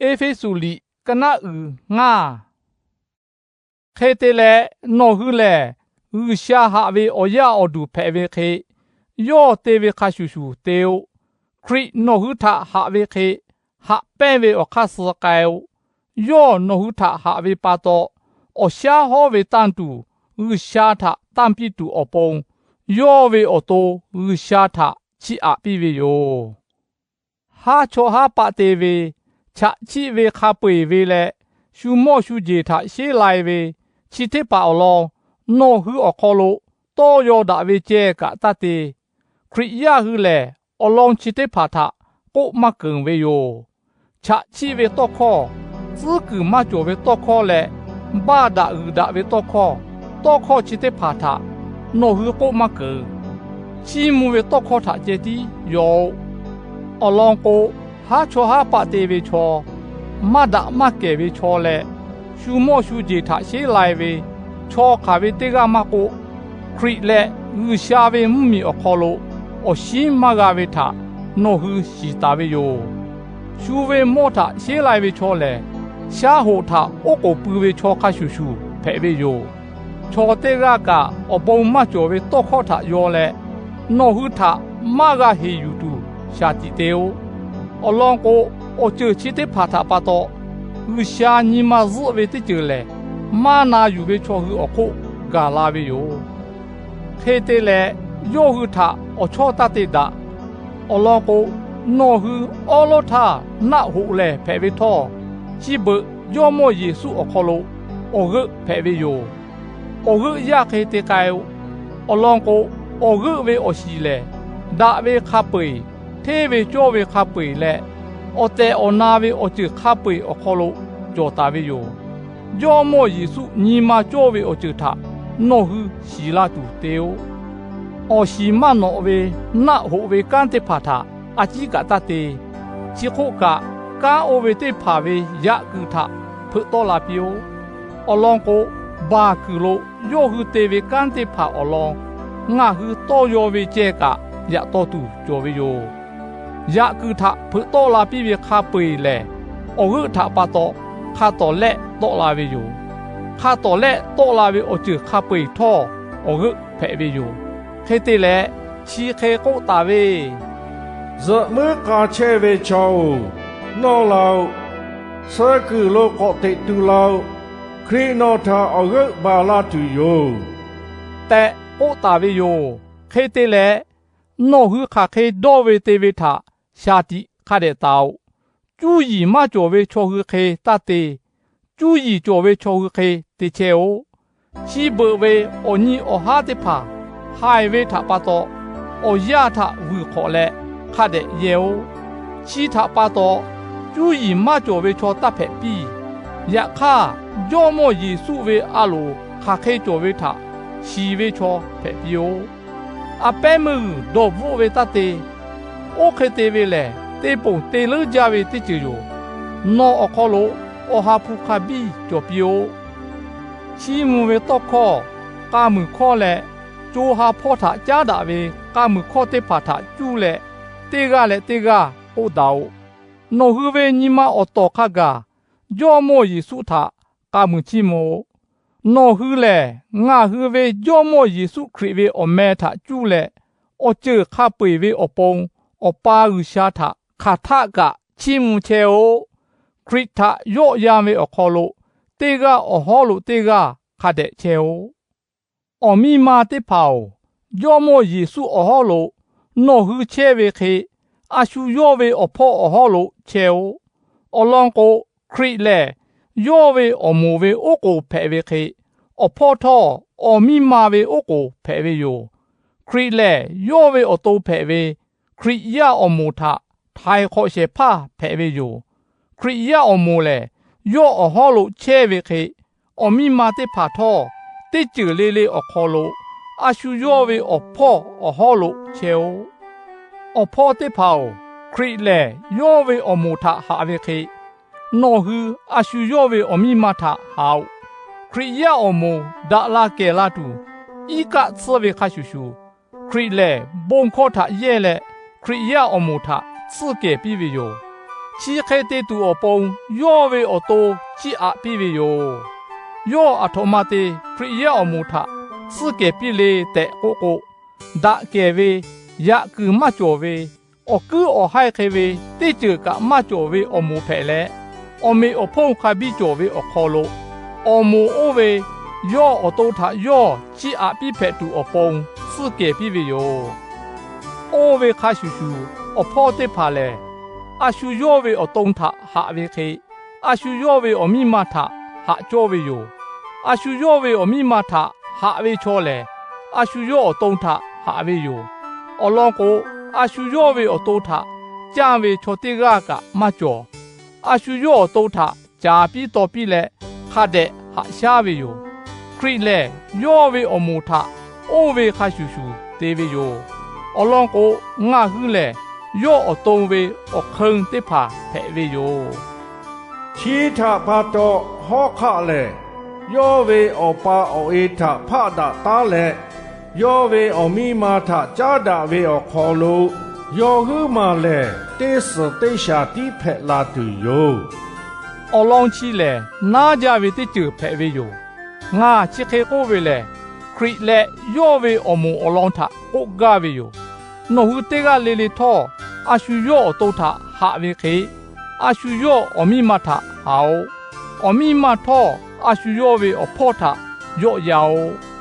Eˇfeˇsuꞈ liꞈ ka naˆ uiˍ ngaˇ. Hk'e te leh, nawˬ hui lehˬ G'uiˬsha haꞈ ve awˬ yaˇ awˬ duˬ hpehꞈ ve hk'e, yawˇ te ve hk'a shuˍ shuˍ te-o. Hkriꞈ nawˬ hui htaꞈ haꞈ ve hk'e, haꞈ pehnˇ ve awˬ hk'aˇ suh k'ai-o. Yawˇ nawˬ hui htaꞈ haꞈ ve pa taw, awˬ shaˉ hawˉ ve tanˇ tuˬ G'uiˬsha htaꞈ tanˇ piˇ tuˬ awˬ pon, yawˇ ve awˬ to G'uiˬsha htaꞈ chiˇ aꞈ piˇ ve yoˬ. Haˉ chawˇ haˉ paˆ te ve, chaꞈ chiˆ ve hk'a peu-eˬ ve leh, shu mawˇ shu jeˬ htaꞈ sheˉ lai ve chi teˇ hpaˍ awˬ lawn, nawˬ hui awˬ hk'aw lo tawˇ yaw daꞈ ve ceh kaꞈ taˇ te. Hkriꞈ yaˇ hui lehˬ, awˬ lawn chi teˇ hpaˍ htaꞈ k'oˆ maˇ keunˍ ve yoˬ. Chaꞈ chiˆ ve tawˇ hkawˇ, tcuhˉ kuiˬ maˇ cawˬ ve tawˇ hkawˇ leh, baˇ daꞈ g'uiˬ daꞈ ve tawˇ hkawˇ, tawˇ hkawˇ chi teˇ hpaˍ htaꞈ nawˬ hui k'oˆ maˇ keunˍ. Chiˇ mvuh ve tawˇ hkawˇ htaꞈ ceh tiˉ yaw-oꞈ. Awˬ lawn k'o, haˉ chawˇ haˉ paˆ te ve chaw, maˇ daꞈ maˇ kehˬ ve chaw leh, shu mawˇ shu jeˬ htaꞈ sheˉ lai ve chaw hk'aˬ ve teˇ g'aˇ maˇ k'oˆ, Hkriꞈ leh G'uiˬsha ve mvuhˇmiˬ awˬ hk'aw lo awˬ shinˉ maˇ g'a ve htaꞈ nawˬ hui shiˍ taˍ ve yoˬ. Shu ve mawˇ htaꞈ sheˉ lai ve chaw lehˬ, shaˉ hoꞈ htaꞈ oˉ k'oˍ pui ve chaw hk'a shuˍ shuˍ hpehꞈ ve yoˬ. Chaw teˇ g'aˇ kaꞈ awˬ bon maˇ cawˬ ve tawˇ hkawˇ htaꞈ yaw leh, nawˬ hui htaꞈ maˇ g'a heˍ yuˬ tuˬ shaˍ tiꞈ te-o. Awˬ lawn k'o, awˬ ceuˬ chi teˇ hpaˍ htaꞈ pa taw, G'uiˬsha nyi ma zuhˆ ve teˇ ceuˬ lehˬ, maˇ na yuˬ ve chaw hui awˬ hk'oˆ gaˬ la ve yoˬ. Hk'e te leh, yawˇ hui htaꞈ awˬ chawˇ taˇ te daꞈ. Awˬ lawn k'o, nawˬ hui awˉ lawˉ htaˇ naˆ hoꞈ lehˬ hpehꞈ ve htawˇ, chi beuꞈ Jawˇ mawˇ Yeˍsuˆ awˬ hk'aw lo awˬ g'euˆ hpehꞈ ve yoˬ. Awˬ g'euˆ yaˇ hk'e te k'ai-o. Awˬ lawn k'o, awˬ g'euˆ ve awˬ shiˍ lehˬ, daꞈ ve hk'a peu-eˬ, hteˇ ve cawˇ ve hk'a peu-eˬ leh, awˬ tehˬ awˬ na ve awˬ ceuˬ hk'a peu-eˬ awˬ hk'aw lo cawˬ taˍ ve yoˬ. Jawˇ mawˇ Yeˍsuˆ nyi ma cawˇ ve awˬ ceuˬ htaꞈ nawˬ hui shiˍ la tuˬ te-o. Awˬ shiˍ maˇ nawꞈ ve naˆ hoꞈ ve kanˉ teˇ hpaˍ htaꞈ a ciˉ kaꞈ taˇ te. Chi hk'oˆ kaꞈ, kanˉ oˇ ve teˇ hpaˍ ve yaꞈ kuiˬ htaꞈ hpeuꞈ tawˆ la piˇ-oˆ. Awˬ lawn k'o, baˬ kuiˬ lo yawˇ hui te ve kanˉ teˇ hpaˍ awˬ lawn ngaˬ hui tawˇ yaw ve ceh kaꞈ yaꞈ taw tuˬ cawˬ ve yoˬ. Yaꞈ kuiˬ htaꞈ hpeuꞈ tawˆ la piˇ ve hk'a peu-eˬ lehˬ, awˬ g'euˆ htaꞈ pa taw hk'a tawˍ lehˆ tawˆ la ve yoˬ. Hk'a tawˍ lehˆ tawˆ la ve awˬ ceuˬ hk'a peu-eˬ htawˇ, awˬ g'euˆ hpehꞈ ve yoˬ. Hk'e te leh, chi hk'e k'oˆ taˍ ve, Zuhꞈ muiˉ k'a chehˇ ve chaw-oˬ, nawˇ la-oꞈ. Suh kuiˬ lo k'awꞈ teꞈ tu la-oꞈ. Hkriꞈ nawˬ htaꞈ awˬ g'euˆ baˬ laˇ tuˬ yoˬ, tehꞈ k'oˆ taˍ ve yoˬ. Hk'e te leh, nawˬ hui hk'aˬ hk'e dawˇ ve te ve htaꞈ shaˍ tiꞈ hk'a dehꞈ taˍ-oꞈ. Cuˇ yiˍ maˇ cawˬ ve chaw hui hk'e taˇ te. Cuˇ yiˍ cawˬ ve chaw hui hk'e te chehˇ-oˆ. Chi beuꞈ ve awˬ nyi awˬ haˉ teˇ hpaˍ haiˬ ve htaꞈ pa taw, awˬ yaˇ htaꞈ vuiˬ hk'awꞈ leh hk'a dehꞈ yehˇ-oˆ. Chi htaꞈ pa taw, cuˇ yiˍ maˇ cawˬ ve chaw taˇ hpehꞈ piˇ. Yaꞈ hk'aˇ, Jawˇ mawˇ Yeˍsuˆ ve a loˍ hk'aˬ hk'e cawˬ ve htaꞈ shiˍ ve chaw hpehꞈ piˇ-oˆ. A pehˉ meuˇ g'uiˬ dawˬ bvuhˆ ve taˇ te. Oˇ hk'e te ve lehˬ, te ponˬ te leuˉ jaˇ ve teˇ ceuˬ yoˬ. Nawˬ awˬ hk'aw lo Awˬ ha hpu hk'a biˇ cawˬ piˇ-oˆ. Chiˇ mvuh ve tawˇ hkawˇ, k'a muiˬ hkawˇ leh co ha hpawˇ htaꞈ caˉ daꞈ ve k'a muiˬ hkawˇ teˇ hpaˍ htaꞈ cuˇ leh, teˇ g'aˇ leh teˇ g'aˇ k'oˆ daꞈ-oꞈ. Nawˬ hui ve nyi ma awˬ tawˍ hk'a gaˬ Jawˇ mawˇ Yeˍsuˆ htaꞈ k'a muiˬ chiˇ mvuh-oꞈ. Nawˬ hui lehˬ, ngaˬ hui ve Jawˇ mawˇ Yeˍsuˆ Hkriꞈ ve awˬ meh htaꞈ cuˇ leh, awˬ ceuˬ hk'a peu-eˬ ve awˬ pon Awˬ pa G'uiˬsha htaꞈ hk'aˬ htaˆ kaꞈ chiˇ mvuh chehˇ-oˆ. Hkriꞈ htaꞈ yawˆ yan ve awˬ hk'aw lo, teˇ g'aˇ awˬ hawˉ lo teˇ g'aˇ hk'a dehꞈ chehˇ-oˆ. Awˬ miˇ ma teˇ hpaˍ-oˬ, Jawˇ mawˇ Yeˍsuˆ awˬ hawˉ lo nawˬ hui chehˇ ve hk'e, a shu yawˇ ve awˬ hpawˇ awˬ hawˉ lo chehˇ-oˆ. Awˬ lawn k'o, Hkriꞈ lehˬ yawˇ ve awˬ moˍ ve oˉ k'oˍ hpehꞈ ve hk'e, awˬ hpawˇ htawˇ awˬ miˇ ma ve oˉ k'oˍ hpehꞈ ve yoˬ. Hkriꞈ lehˬ yawˇ ve awˬ to hpehꞈ ve, Hkriꞈ yaˇ awˬ moˍ htaꞈ htaiˍ hk'awꞈ shehˍ hpaˇ hpehꞈ ve yoˬ. Hkriꞈ yaˇ awˬ moˍ lehˬ, yawˇ awˬ hawˉ lo chehˇ ve hk'e, awˬ miˇ ma teˇ hpaˍ htawˇ teˇ ceuˬ le le awˬ hk'aw lo, a shu yawˇ ve awˬ hpawˇ awˬ hawˉ lo chehˇ-oˆ. Awˬ hpawˇ teˇ hpaˍ-oˬ, Hkriꞈ lehˬ yawˇ ve awˬ moˍ htaꞈ haꞈ ve hk'e, nawˬ hui a shu yawˇ ve awˬ miˇ ma htaꞈ haꞈ-oꞈ. Hkriꞈ yaˇ awˬ moˍ daꞈ la kehˬ la tuˬ, iˉ kaˆ tsuhˇ ve hk'a shuˍ shuˍ, Hkriꞈ lehˬ bon hkawˇ htaꞈ yehˇ leh, Hkriꞈ yaˇ awˬ moˍ htaꞈ tsuhˇ kehˬ piˇ ve yoˬ. Chi hk'e te tuˬ awˬ pon yawˇ ve awˬ to chiˇ aꞈ piˇ ve yoˬ. Yawˇ aˬ htoꞈ ma te Hkriꞈ yaˇ awˬ moˍ htaꞈ tsuhˇ kehˬ piˇ le tehꞈ k'oˆ k'o, daꞈ kehˬ ve, yaꞈ kuiˬ maˇ cawˬ ve, awˬ kuiˉ awˬ haiˇ hk'e ve teˇ ceuˬ kaꞈ maˇ cawˬ ve awˬ moˍ hpehꞈ leh, awˬ meꞈ awˬ hponˇ hk'a biˇ cawˬ ve awˬ hk'aw lo, awˬ moˍ oˇ ve yawˇ awˬ to htaꞈ yawˇ chiˇ aꞈ piˇ hpehꞈ tuˬ awˬ pon tsuhˇ kehˬ piˇ ve yoˬ. Oˇ ve hk'a shuˍ shuˍ, awˬ hpawˇ teˇ hpaˍ lehˬ, a shu yawˇ ve awˬ to htaꞈ haꞈ ve hk'e, a shu yawˇ ve awˬ miˇ ma htaꞈ haꞈ cawˇ ve yoˬ. A shu yawˇ ve awˬ miˇ ma htaꞈ haꞈ ve chaw lehˬ, a shu yawˇ awˬ to htaꞈ haꞈ ve yoˬ. Awˬ lawn k'o, a shu yawˇ ve awˬ to htaꞈ canˇ ve chaw teˇ g'aˇ kaꞈ maˇ cawˬ. A shu yawˇ awˬ to htaꞈ caˍ piˇ taw piˇ leh, hk'a dehꞈ haꞈ shaˉ ve yoˬ. Hkriꞈ lehˬ, yawˇ ve awˬ moˍ htaꞈ oˇ ve hk'a shuˍ shuˍ te ve yoˬ. Awˬ lawn k'o, ngaˬ hui lehˬ yawˇ awˬ to ve awˬ hk'eun teˇ hpaˍ hpehꞈ ve yoˬ. Chi htaꞈ pa taw, hawˉ hk'aˆ lehˬ yawˇ ve awˬ pa awˬ e htaꞈ hpaˆ daꞈ taˉ leh, yawˇ ve awˬ miˇ ma htaꞈ caˉ daꞈ ve awˬ hk'aw lo, yawˇ huiˉ maˬ lehˬ teˇ suhˍ teˇ shaˍ tiˉ hpehꞈ la tuˬ yoˬ. Awˬ lawn chi lehˬ, naˉ jaˇ ve teˇ ceuˬ hpehꞈ ve yoˬ. Ngaˬ chi hk'e k'oˆ ve lehˬ, Hkriꞈ leh yawˇ ve awˬ moˍ awˬ lawn htaꞈ k'oˆ gaˇ ve yoˬ. Nawˬ hui teˇ g'aˇ le le htawˇ, a shu yawˇ awˬ to htaꞈ haꞈ ve hk'e, a shu yawˇ awˬ miˇ ma htaꞈ haꞈ-oꞈ. Awˬ miˇ ma htawˇ, a shu yawˇ ve awˬ hpawˇ htaꞈ yawˆ yan-oꞈ.